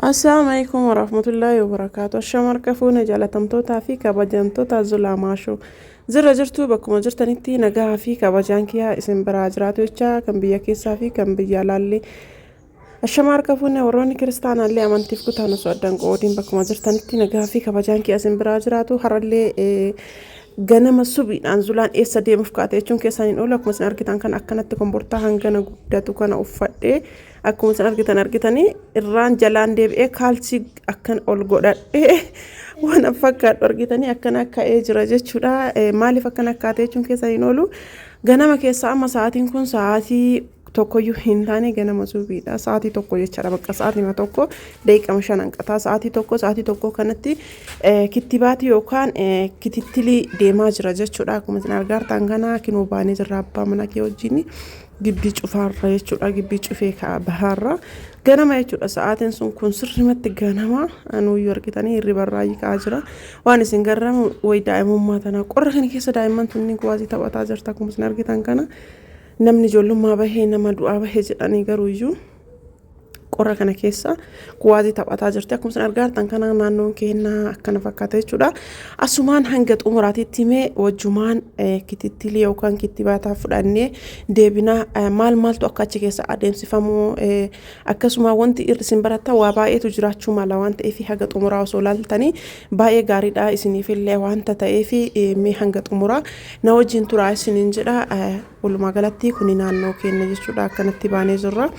Assalaamu alaikum warahmatullaahi wabarakaatu. Ashama harka fuune jaalatamtootaa fi kabajamtoota Zulaa Maashoo. Jirra jirtu bakkuma jirtanitti nagaa fi kabajaan kiyyaa isin biraa jiraatu jecha kan biyya keessaa fi kan biyya alaallee. Ashama harka fuune warroonni kiristaanaallee amantiif kutaan osoo addaan qoodiin bakkuma jirtanitti nagaa fi kabajaan kiyyaa isin biraa jiraatu. Har'allee ganama subiidhaan Zulaan eessa deemuuf kaate jechuun keessan hin oolu. Akkuma isin argitan kan akkanatti kombortaa hangana guddatu kana uffadhee akkuma isin argitan argitanii irraan jalaan deebi'ee kaalsii akkan ol godhadhee waan fakkaadhu argitanii akkana ka'ee jira jechuudha. Maaliif akkana kaate jechuun keessan hin oolu. Ganama keessa amma sa'aatiin kun sa'aatii tokkoyyuu hin taane ganama subiidha. Sa'aatii tokko jechaadha bakka sa'aatii tokko daqiiqama shan hanqataa sa'aatii tokko sa'aatii tokko kanatti kittibaatii yookaan kitittilii deemaa jira jechuudha. Akkuma isin argaa kana kinoo baanee jirra abbaa mana kee wajjin. Gibbii cufaarra jechuudha. Gibbii cufee ka'a bahaarra. Ganama jechuudha. Sa'aatiin sun kun sirrimatti ganama anuuyyuu argitanii hirribarraa ka'aa jira. Waan isin garramu wayi daa'imummaa tanaa qorra kana keessa daa'imman tunniin kuwaasii taphataa jirta akkuma isin argitan kana. Namni ijoollummaa bahee nama du'aa bahee jedhanii garuuyyuu qorra kana keessa kuwaasii taphataa jirti. Akkuma isin argaa jirtan kana naannoon keenya akkana fakkaata jechuudha. Asumaan hanga xumuraatitti mee wajjumaan kitittilii yookaan kittibaataa fudhannee deebina maal maaltu akka achi keessa adeemsifamu akkasuma wanti isin barattan waa baay'eetu jiraachuu mala waan ta'eef haga xumuraa osoo ilaaltanii baay'ee gaariidha isiniifillee wanta ta'eef mee hanga xumuraa na wajjin turaa isiniin jedha. Walumaa galatti kuni naannoo keenya jechuudha akkanatti baanee jirra.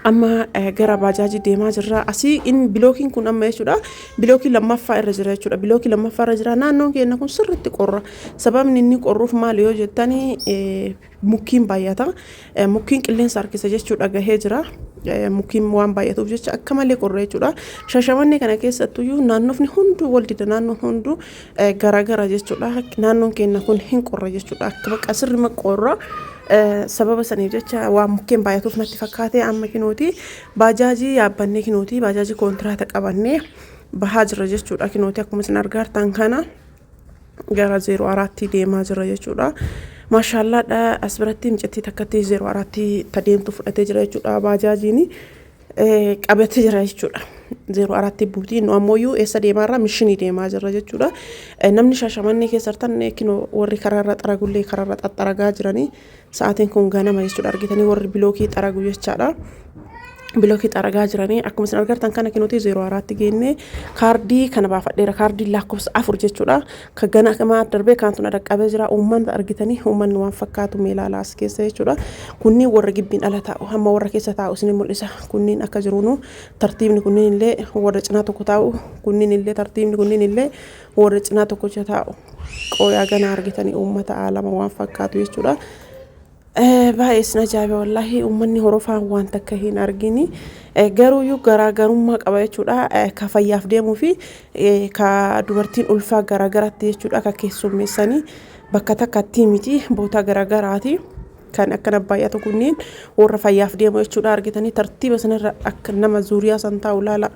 Amma gara baajaajii deemaa jirra. Asii inni bilookiin kun amma jechuudha bilookii lammaffaa irra jira jechuudha. Bilookii lammaffaa irra jira. Naannoon keenya kun sirriitti qorra. Sababni inni qorruuf maali yoo jettanii mukkiin baay'ata. Mukkiin qilleensa harkisa jechuudha gahee jira. Mukkiin waan baay'atuuf jecha akka malee qorra jechuudha. Shashamannee kana keessattuyyuu naannofni hunduu wal dida naannoon hunduu garaagara jechuudha. Naannoon keenya kun hin qorra jechuudha. Akka bakka sirrima qorra. Sababa saniif jecha waan mukkeen baay'atuuf natti fakkaate amma kinooti baajaajii yaabbannee kinooti baajaajii kontiraata qabannee bahaa jirra jechuudha. Kinooti akkuma isin argaa jirtan kana gara zeeroo araatti deemaa jira jechuudha. Maashaallaadha as biratti micattii takkatti zeeroo araatti tadeemtu fudhatee jira jechuudha baajaajiin. Qabatee jira jechuudha. Zeeroo araatti buutii nu ammoo eessa deemaa irraa mishinii deemaa jirra jechuudha. Namni Shaashamannee keessa jirtan kinoo warri karaarra xaragullee karaarra xaxxaragaa jiranii sa'aatiin kun ganama jechuudha argitanii warri bilookii xaragu jechaadha. Bilookii xaragaa jiranii akkuma isin argartan kana kinootii zeeroo araatti geenne kaardii kana baafadheera kaardii lakkoofsa 4 jechuudha. Ka ganamaa darbee kaantu na dhaqqabee jira uummata argitanii uummanni waan fakkaatu mee ilaalaa as keessa jechuudha. Kunniin warra gibbiin ala taa'u hamma warra keessa taa'u isin mul'isa. Kunniin akka jiruunu tartiibni kunniin illee warra cinaa tokko taa'u kunniin illee tartiibni kunniin illee warra cinaa tokko taa'u. Qooyaa ganaa argitanii uummata aalama waan fakkaatu jechuudha. Baay'ee isin ajaa'iba wallaahi uummanni horofaan waan takka hin argini. Garuuyyuu garaagarummaa qaba jechuudha. Ka fayyaaf deemuu fi ka dubartiin ulfaa garaagaratti jechuudha ka keessummeessanii bakka takkatti miti boota garaagaraati. Kan akkana baay'atu kunniin warra fayyaaf deemu jechuudha argitanii tartiiba sanarra akka nama zuuriyaa san taa'u laala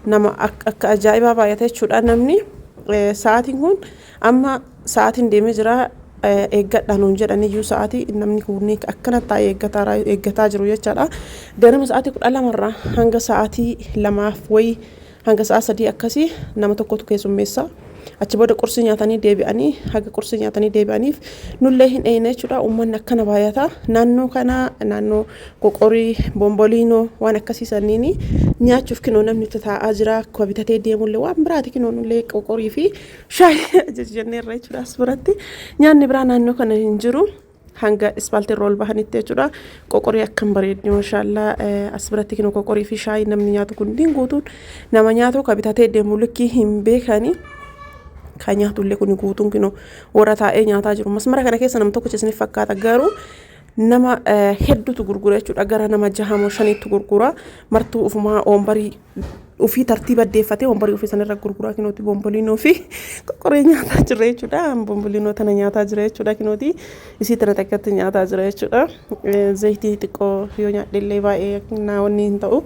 nama akka ajaa'ibaa baay'ata jechuudha namni. Sa'aatiin kun amma sa'aatiin deemee jira. Eeggadha nuun jedhaniyyuu sa'aatii namni kunniin akkana taa'ee eeggataa jiru jechaadha. Ganama sa'aatii 12 irraa hanga sa'aatii lamaaf wayii hanga sa'a 3 akkasii nama tokkotu keessummeessa. Achi booda qursii nyaatanii deebi'anii haga qursii nyaatanii deebi'aniif nullee hin eeyne jechuudha. Uummanni akkana baay'ata. Naannoo kana naannoo qoqorii bomboliinoo waan akkasii sanniini nyaachuuf kinoo namni taa'aa jira. Akka bitatee deemullee waan biraati kinoo nullee qoqorii fi shaayii ajajjanneerra jechuudha as biratti. Nyaanni biraa naannoo kana hin jiru. Hanga ispaaltii irra ol bahanitti jechuudha. Qoqorii akkam bareeddi mashaallaa as biratti kinoo qoqorii fi shaayii namni nyaatu kunniin guutuun nama nyaatu ka bitatee deemu likkii hin beekani. Ka nyaatullee kun guutuun kinoo warra taa'ee nyaataa jiru. Masmara kana keessa nam tokkicha isiniif fakkaata garuu nama hedduutu gurgura jechuudha. Gara nama jahamoo shaniitti gurgura. Martuu ofumaa oombarii ofii tartiiba deeffatee wombarii ofii sanarra gurguraa kinooti bomboliinoo fi qoqqoree nyaataa jira jechuudha. Bomboliinoo tana nyaataa jira jechuudha kinooti. Isii tana takkatti nyaataa jira jechuudha. Zayitii xiqqoo yoo nyaadhe illee baay'ee naa wanni hin ta'u.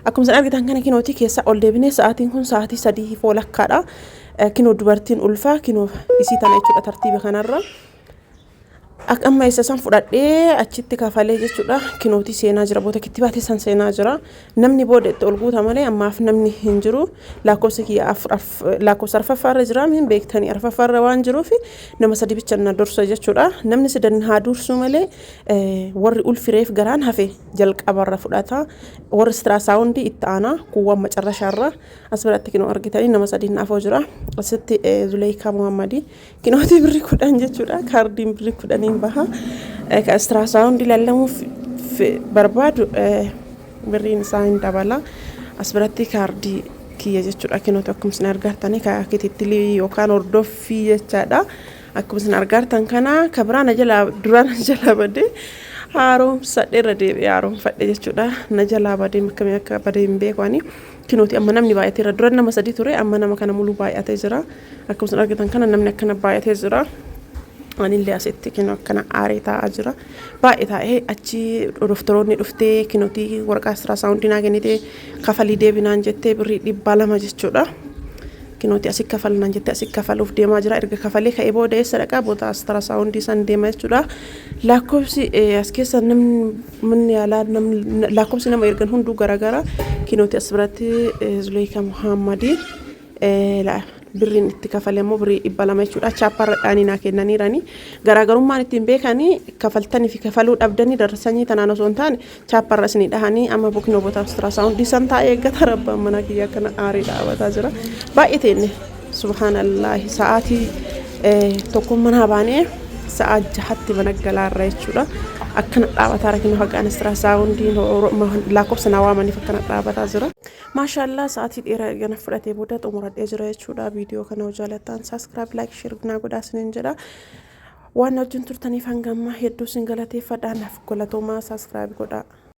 Akkuma isin argitan kana kinooti keessa ol deebinee sa'aatiin kun sa'aatii 3 30dha. Kinoo dubartiin ulfaa kinoo isii tana jechuudha tartiiba kanarra. Akka amma isa san fudhadhee achitti kafalee jechuudha. Kinootii seenaa jira, booda kittibaatee san seenaa jira. Namni booda itti ol guuta malee ammaaf namni hin jiru. Lakkoofsa kiyya lakkoofsa arfaffaarra jira, hin beektanii, arfaffaarra waan jiruuf nama sadi bicha na dursa jechuudha. Namni sadan haa dursu malee, warri ulfireef garaan hafe jalqabarra fudhata. Warri ultrasound itti aanaa, kuuwwan macarrashaarra. As biratti kinoo argitanii, nama sadi naafoo jira. Asitti Zuleekaa Muhammadii kinootii birrii 10 jechuudha. Kaardiin birrii 10n baha. Kan ultrasound lallamuuf barbaadu birriin isaa hin dabala. As biratti kaardii kiyya jechuudha. Kinooti akkuma isin argartanii kitittilii yookaan hordoffii jechaadha. Akkuma isin argartan kana ka biraa na jalaa duraan na jalaa badee haaromsadhe, irra deebi'ee haaromfadhe jechuudha. Na jalaa badee, akkamii akka badee hin beeku ani. Kinooti amma namni baay'ateera. Dura nama sadi ture, amma nama kana muluu baay'atee jira. Akkuma isin argitan kana namni akkana baay'atee jira. Anillee asitti kinoo akkana aaree taa'aa jira. Baay'ee taa'ee achi doktoroonni dhuftee kinootii waraqaa ultrasound naa kennitee, kafalii deebinaan jettee, birrii 200 jechuudha. Kinooti asi kafalnaan jettee, asi kafaluuf deemaa jira. Erga kafalee ka'ee booda eessa dhaqaa? Booda ultrasound san deema jechuudha. Lakkoofsi as keessa namni manni yaalaa namni lakkoofsi nama ergan hunduu garaagara. Kinooti as biratti Zuleekaa Muhammadii birriin itti kafale immoo birrii 200 jechuudha. Chaappaarra dhaanii naa kennaniirani. Garaagarummaan ittiin beekanii kafaltanii fi kafaluu dhabdanii darsanyii tanaan osoo hin taane chaappaarra isinii dhahanii. Amma bukinoo boota ultrasound san taa'ee eeggata. Rabbaan mana kiyya akkana aarii dhaabataa jira. Baay'ee teenne, subhaanallaahi, sa'aatii 1 manaa baanee sa'a 6tti mana galaarra jechuudha. Akkana dhaabataa rakkina haqaan ultrasound lakkoofsa naa waamaniif akkana dhaabataa jira. Maashaallah, sa'aatii dheeraa erga na fudhatee booda xumuradhee jira jechuudha. Viidiyoo kana hojii jaalattan subscribe, like, share naa godhaa isiniin jedha. Waan wajjin turtaniif hanga ammaa hedduu isin galateeffadha. Naaf galatoomaa, subscribe godhaa.